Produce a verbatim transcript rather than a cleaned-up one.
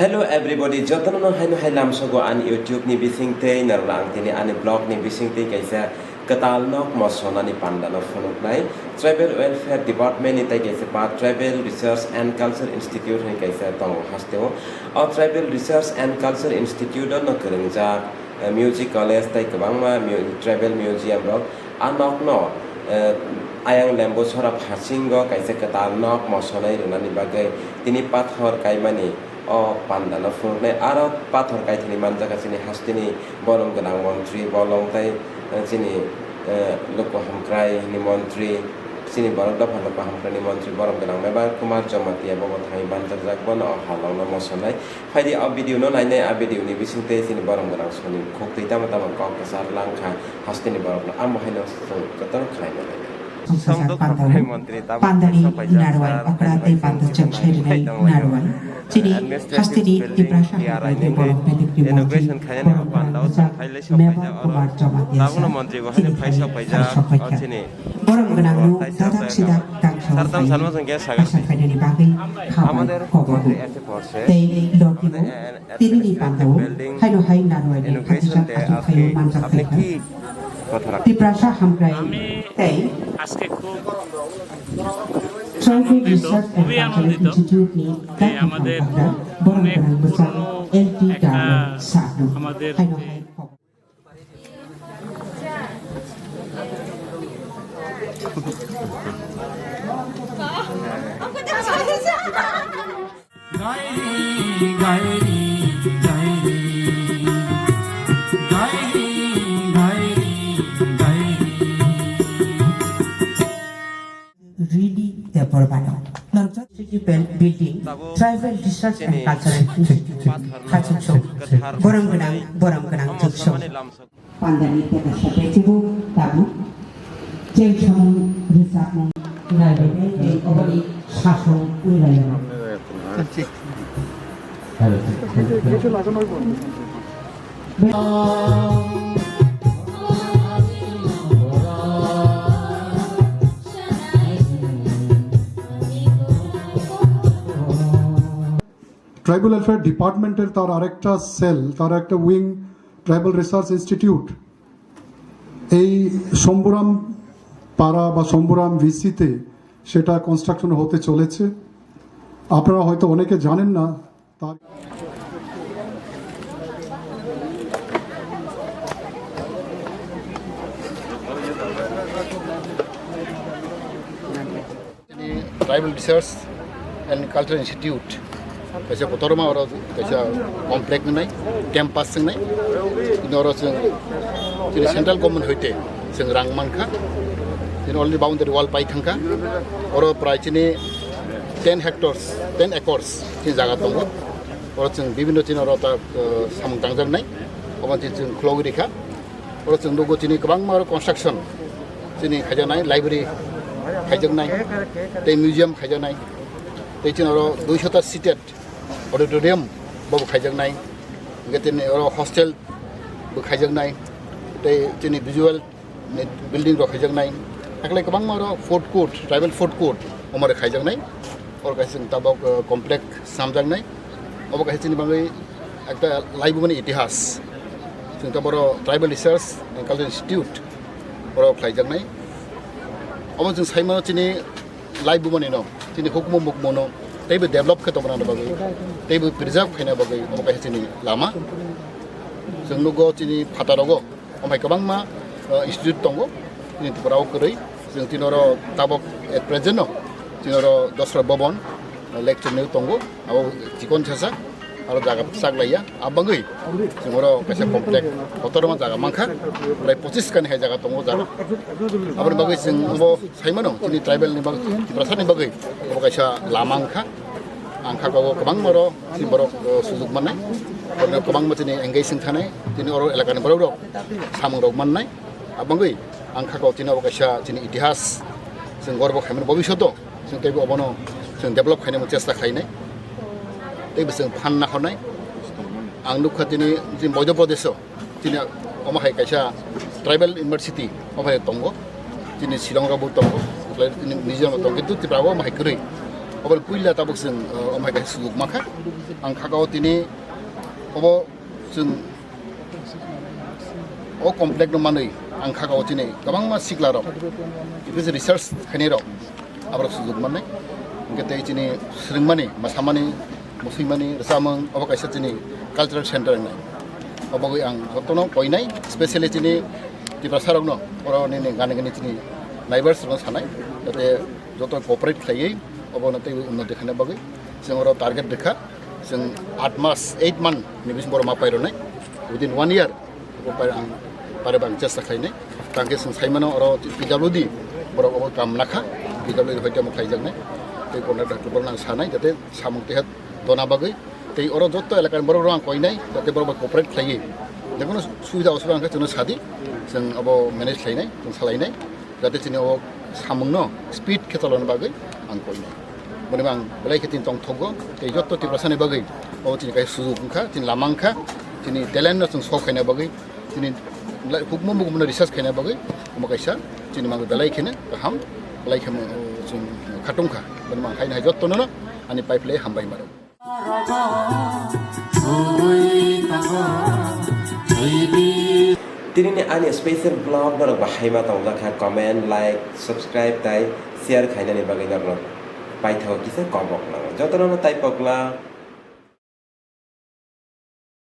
Hello everybody, jotono no haino hai lamsogo ani YouTube ni bising tei norok ang tini ani blog ni bising tei kaisa kwtal nok mosonani panda no phunuknai. Tribal Welfare Department ni tei kaisa pa Tribal Research and Culture Institute hwnwi kaisa tongo hasteo. O Tribal Research and Culture Institute no kwrwngjak, eh, music college tei kwbangma mu-, tribal museum rok. A nokno, eh, ayang lembu sora phasingo kaisa kwtal nok mosonai rwnani bagwi tini pathor kaimani o panda no phunuknai. Aro pathor kaithini manjak chini hasteni borom gwnang montri bolong tei, eh, chini, eh, luku hamkrai ni montri, chini borok dopha luku hamkrai ni montri borom gwnang Mebar Kumar Jamatia bobo thangwi manjakjak, bono o halong no mosonai. Phaidi o video no nainai, a video ni bising tei chini borom gwnang soni khuk twi tamo tamo kok kwchar langkha hasteni borok no, amo haino chwng jotono khlai manai. Song dok panda, pandani narwai okra tei panda chwng sai rwnai narwai. Chini hasteni Tiprasa hamkrai tei borok bedekni montri borom gwnang bwsa Mebar Kumar Jamatia sa chini phai sok phaikha. Borom gwnang no dadak sidak tangsa o phai asa phainani bagwi kha bai kobogo. Tei logi o tinini panda o haino hai narwai ni khatijak achukphai o manjak phaikha. Tiprasa hamkrai tei Tribal Research and Cultural Institute ni dati hamkrai borom gwnang bwsa L T Darwin Sahno haino hai Rini Debbarmano. Norjak City Bel Building, Tribal Research and Cultural Institute, Khachukso, Borom Gwnang, Borom Gwnang Chukso. Pandani teka sape chibu tabu. Cheng samung rijak mung nai bebe tei oboni sasong wi lai. Tribal welfare ডিপার্টমেন্টের তার আরেকটা সেল, তার একটা wing, tribal research institute, এই শম্ভুরাম পাড়া বা শম্ভুরাম ভিসিতে সেটা কনস্ট্রাকশন হতে চলেছে। আপনারা হয়তো অনেকে জানেন না, তার Tribal Research and Cultural Institute kaisa kotorma oro kaisa complex wngnai, campus wngnai. Bini oro chwng chini central government hoite chwng rang mankha. Chini already boundary wall pai thangkha. Oro prai chini ten hectares, ten acres chini jaga tongo. Oro chwng bibinno chini oro ta, uh, samung tangjaknai. Omo chini chwng khulogwi rikha. Oro chwng nugo chini kwbangma oro construction chini khaijaknai, library khaijaknai, tei museum khaijaknai, tei chini oro duisho ta seated auditorium bobo khaijaknai, hingke chini oro hostel bo khaijaknai, tei chini visual ni building rok khaijaknai, hakhe kwbangma oro food court, tribal food court omo rok khaijaknai, oro kaisa chwng tabok, uh, complex samjaknai, obo kaisa chini bagwi ekta laibumani itihas. Chwng taboro Tribal Research and Cultural Institute oro khlaijaknai. Omo chwng saimano chini laibumani no, chini hukumu mukmu no teibo develop khe tongna bagwi, teibo preserve khaina bagwi omo kaisa chini lama. Chwng nugo chini phatarogo, omo hai kwbangma, uh, institute tongo chini Tripura o kwrwi. Chwng tini oro tabok at present no chini oro Dosra Bhavan, uh, lecture nwi tongo, abo chikon sasa, aro jaga bwsak laiya, abangwi chwng oro kaisa complex kotorma jaga mankha, prai pochis kani hai jaga tongo jaga. Aboni bagwi chwng bo saimano chini tribal ni bagwi, Tiprasa ni bagwi bo kaisa lama wngkha. Ang kha kok kwbangma oro chini borok, uh, sujuk mannai, oro kwbangma chini engage wng thanai, chini oro elakani borok rok samung rok mannai. Abangwi ang kha kok chini obo kaisa chini itihas, chwng gorbo khaimani bobishoto chwng teibo obono chwng develop khainani chesta khainai, teibo chwng phan nahornai. Ang nukha chini, chini Madhya Pradesh o chini omo hai kaisa tribal university omo hai tongo, chini Shillong rok bo tongo, chini Mizoram rok tongo, kintu Tripura o omo hai kwrwi. Obo puila tabuk chwng, uh, omhai kaisa sujuk mankha. Ang khakao tini obo chwng o complex no manwi ang khakao chini kwbangma sikla rok, research khainai rok, aborok sujuk mannai. Hwnkhe tei chini swrwngmani, mwsamani, muswimani, rwchapmung, obo kaisa chini cultural center wngnai. Obogwi ang jotono koinai, specially chini Tiprasa rokno, oro nini gani gani chini neighbors rokno sanai, jate joto cooperate khlaiwi obono tei unnoti khaina bagwi chwng oro target rwkha. Chwng eight mas, eight month ni bisingo borok ma paironai, within one year. Bo pai ang, pare bang chesta khlainai. Tangke chwng saimano oro P W D borok obo kam nakha, P W D hoite mo khaijaknai. Tei contractor borok nang sanai, jate samung tehat dona bagwi. Tei oro jotto elakani borok rok ang koinai, jate borok bai cooperate khlaiwi. Jekono subida osubida hwnkhe chwngno sadi, chwng abo manage khlainai, chwng salainai. Jate chini o samungno speed khe cholona bagwi ang koinai. Boni ang belai khe chini tongthogo, tei jotto Tiprasani bagwi o chini kaisa sujuk wngkha, chini lama wngkha, chini talent no chwng show khaina bagwi, chini lai-, hukmu mukumu no research khaina bagwi, omo kaisa chini mangwi belai kheno kaham, belai kheno chwng khatungkha. Boni ang haino hai jotto no ani pipeline hambai mano. Tini ni ani special vlog norok bahai ma tongjak kha, comment, like, subscribe tai share khainani bagwi norok paithago kisa kobok nango. Jotono no tai pokla.